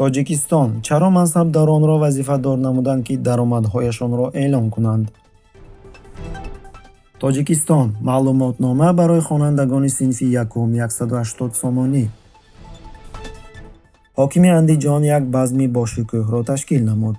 Тоҷикистон: чаро мансабдоронро вазифадор намуданд, ки даромадҳояшонро эълон кунанд? Тоҷикистон: маълумотнома барои хонандагони синфи якум 180 сомонӣ. Ҳокими Андиҷон як базми бошукӯҳро ташкил намуд.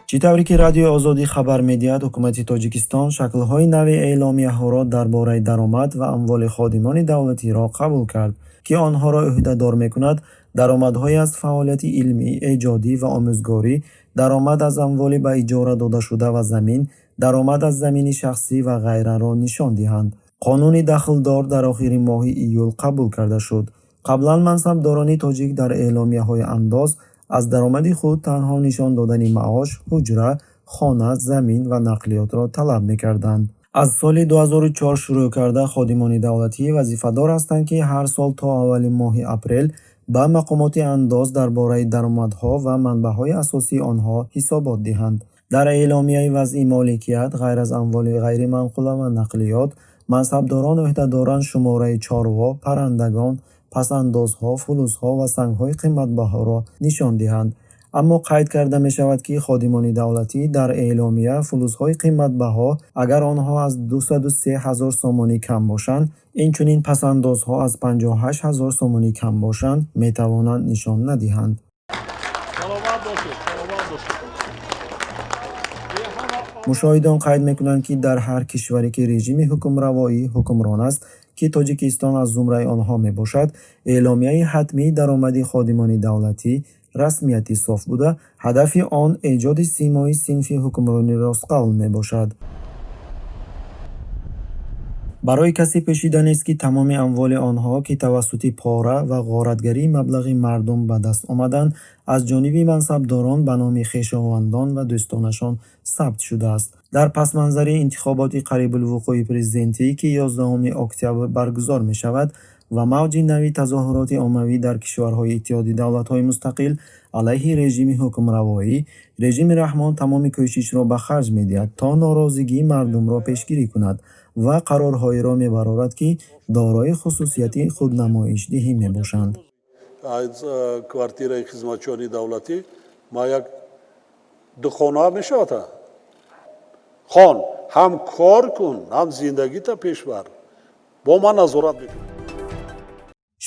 Чӣ тавре ки Радиои Озодӣ хабар медиҳад, ҳукумати Тоҷикистон шаклҳои нави эъломияҳоро дар бораи даромад ва амволи ходимони давлатиро қабул кард, ки онҳоро ӯҳдадор мекунад даромадҳои аз фаъолияти илмӣ, эҷодӣ ва омӯзгорӣ, даромад аз амволи ба иҷора додашуда ва замин, даромад аз замини шахсӣ ва ғайраро нишон диҳанд. Қонуни дахлдор дар охири моҳи июл қабул карда шуд. Қаблан мансабдорони тоҷик дар эъломияҳои андоз аз даромади худ танҳо нишон додани маош, ҳуҷра, хона, замин ва нақлиётро талаб мекарданд. Аз соли 2004 шурӯъ карда ходимони давлатӣ вазифадор ҳастанд, ки ҳар сол то аввали моҳи апрел ба мақомоти андоз дар бораи даромадҳо ва манбаъҳои асосии онҳо ҳисобот диҳанд. Дар эъломияи вазъи моликият, ғайр аз амволи ғайриманқула ва нақлиёт, мансабдорон ӯҳдадоранд шумораи чорво, паррандагон, пасандозҳо, фулузҳо ва сангҳои қиматбаҳоро нишон диҳанд. Аммо қайд карда мешавад, ки ходимони давлатӣ дар эъломия фулузҳои қиматбаҳо, агар онҳо аз 203 ҳазор сомонӣ кам бошанд, инчунин пасандозҳо аз 58 ҳазор сомонӣ кам бошанд, метавонанд нишон надиҳанд. Мушоҳидон қайд мекунанд, ки дар ҳар кишваре, ки режими ҳукмравоӣ ҳукмрон аст, ки Тоҷикистон аз зумраи онҳо мебошад, эъломияи ҳатмии даромади ходимони давлатӣ расмияти соф буда, ҳадафи он эҷоди симои синфи ҳукмрони ростқавл мебошад. Барои касе пӯшида нест, ки тамоми амволи онҳо, ки тавассути пора ва ғоратгарии маблағи мардум ба даст омаданд, аз ҷониби мансабдорон ба номи хешовандон ва дӯстонашон сабт шудааст. Дар пасманзари интихоботи қарибулвуқӯи президентӣ, ки 11 октябр баргузор мешавад, ва мавҷи нави тазоҳуроти оммавӣ дар кишварҳои Иттиҳоди давлатҳои мустақил алайҳи режими ҳукмравоӣ, режими Раҳмон тамоми кӯшишро ба харҷ медиҳад, то норозигии мардумро пешгирӣ кунад ва қарорҳоеро мебарорад, ки дорои хусусияти худнамоишдиҳӣ мебошанд. Аз квартираи хизматчиёни давлатӣ ма як ду хона мешавад. Хон, ҳам кор кун, ҳам зиндагита пеш бар, бо ман назорат мекунам.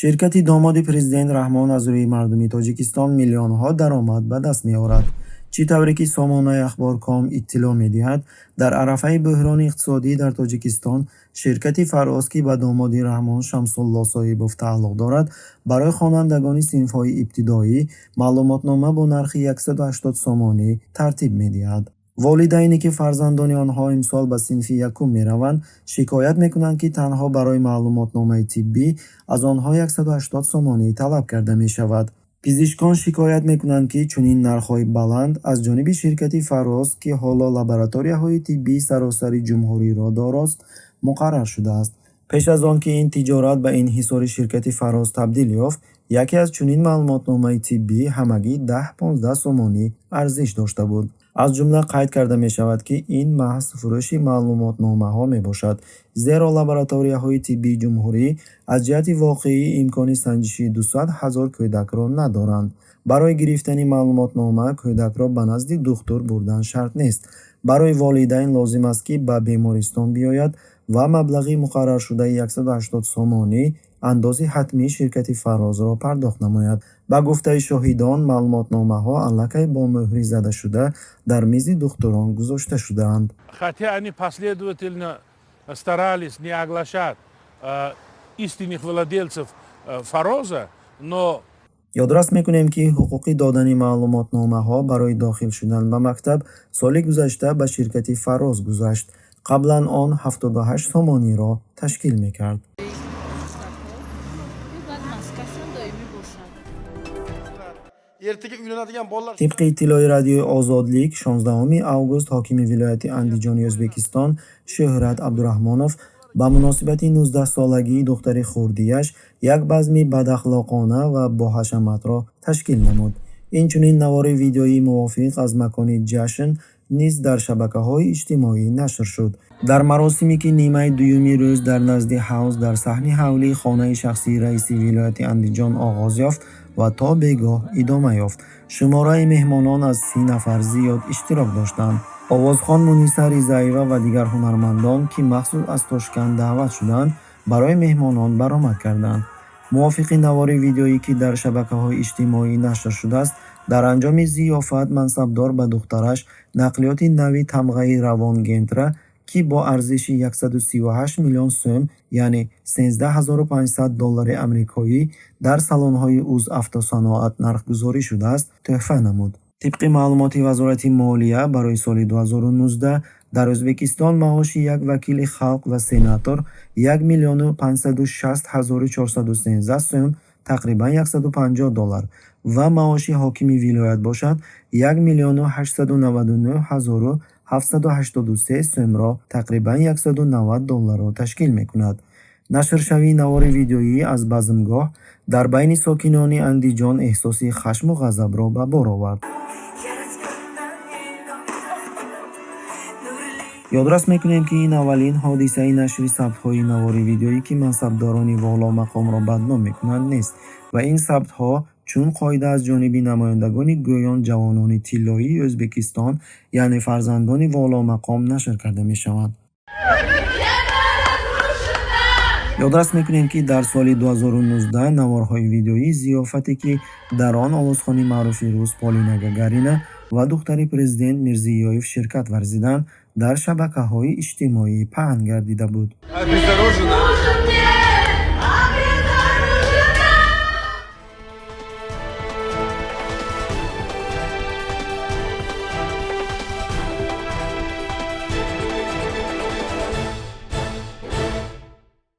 Ширкати домоди президент Раҳмон аз рӯи мардуми Тоҷикистон миллионҳо даромад ба даст меорад. Чӣ тавре ки сомонаи Ахборком иттилоъ медиҳад, дар арафаи бӯҳрони иқтисодӣ дар Тоҷикистон ширкати Фароз, ки ба домоди Раҳмон Шамсулло Соҳибов тааллуқ дорад, барои хонандагони синфҳои ибтидоӣ маълумотнома бо нархи 180 сомонӣ тартиб медиҳад. Волидайне, ки фарзандони онҳо имсол ба синфи якум мераванд, шикоят мекунанд, ки танҳо барои маълумотномаи тиббӣ аз онҳо 180 сомонӣ талаб карда мешавад. Пизишкон шикоят мекунанд, ки чунин нархҳои баланд аз ҷониби ширкати Фароз, ки ҳоло лабораторияҳои тиббии саросари ҷумҳуриро дорост, муқаррар шудааст. Пеш аз он ки ин тиҷорат ба инҳисори ширкати Фароз табдил ёфт, яке аз чунин маълумотномаи тиббӣ ҳамагӣ 10-15 сомонӣ арзиш дошта буд. Аз ҷумла қайд карда мешавад, ки ин маҳз фурӯши маълумотномаҳо мебошад, зеро лабораторияҳои тиббии ҷумҳурӣ аз ҷиҳати воқеӣ имкони санҷиши 200 ҳазор кӯдакро надоранд. Барои гирифтани маълумотнома кӯдакро ба назди духтур бурдан шарт нест. Барои волидайн лозим аст, ки ба бемористон биёяд ва маблағи муқарраршудаи 180 сомонӣ андози ҳатмии ширкати Фарозро пардохт намояд. Ба гуфтаи шоҳидон, маълумотномаҳо аллакай бо мӯҳри задашуда дар мизи духтурон гузошта шудаанд. Хотя они последовательно старались не оглашать истинных владельцев Фароза, но Ёдрас мекунем, ки ҳуқуқи додани маълумотномаҳо барои дохил шудан ба мактаб соли гузашта ба ширкати Фароз гузашт. Қаблан он 78 сомониро ташкил мекард. Ertaga uylanadigan bolalar Тибқи иттилои Радиои Озодлик, 16 август ҳокими вилояти Андиҷони Ӯзбекистон Шӯҳрат Абдураҳмонов ба муносибати 19-солагии духтари хурдияш як базми бадахлоқона ва боҳашаматро ташкил намуд. Инчунин навори видеоии мувофиқ аз макони ҷашн низ дар шабакаҳои иҷтимоӣ нашр шуд. Дар маросиме, ки нимаи дуюми рӯз дар назди ҳавз дар саҳни ҳавлии хонаи шахсии раиси вилояти Андиҷон оғоз ёфт ва то бегоҳ идома ёфт, шумораи меҳмонон аз 30 нафар зиёд иштирок доштанд. Овозхон Муниса Ризаева ва дигар ҳунармандон, ки махсус аз Тошканд даъват шуданд, барои меҳмонон баромад карданд. Мувофиқи навори видеоӣ, ки дар шабакаҳои иҷтимоӣ нашр шудааст, дар анҷоми зиёфат мансабдор ба духтараш нақлиёти нави тамғаи Равон Гентра, ки бо арзиши 138 миллион сӯм, яъне 13 500 доллари амрикоӣ, дар салонҳои Узавтосаноат нархгузорӣ шудааст, тӯҳфа намуд. Тибқи маълумоти Вазорати молия, барои соли 2019 дар Ӯзбекистон маоши як вакили халқ ва сенатор 1 миллиону 560 ҳазору 413 сӯм, тақрибан 150 доллар, ва маоши ҳокими вилоят бошад, 1 миллиону 899 ҳазору 783 сӯмро, тақрибан 190 долларро ташкил мекунад. Нашршавии навори видеоӣ аз базмгоҳ дар байни сокинони Андиҷон эҳсоси хашму ғазабро ба бор овард. Ёдрас мекунем, ки ин аввалин ҳодисаи нашри сабтҳои навори видеоӣ, ки мансабдорони воломақомро бадном мекунанд, нест ва ин сабтҳо чун қоида аз ҷониби намояндагони гӯён ҷавонони тиллоии Ӯзбекистон, яъне фарзандони воломақом, нашр карда мешаванд. Ёдрас мекунем, ки дар соли 2019 наворҳои видеоии зиёфате, ки дар он овозхони маъруфи рус Полина Гагарина ва духтари президент Мирзиёев ширкат варзиданд, дар шабакаҳои иҷтимоӣ паҳн гардида буд. Обезоружена.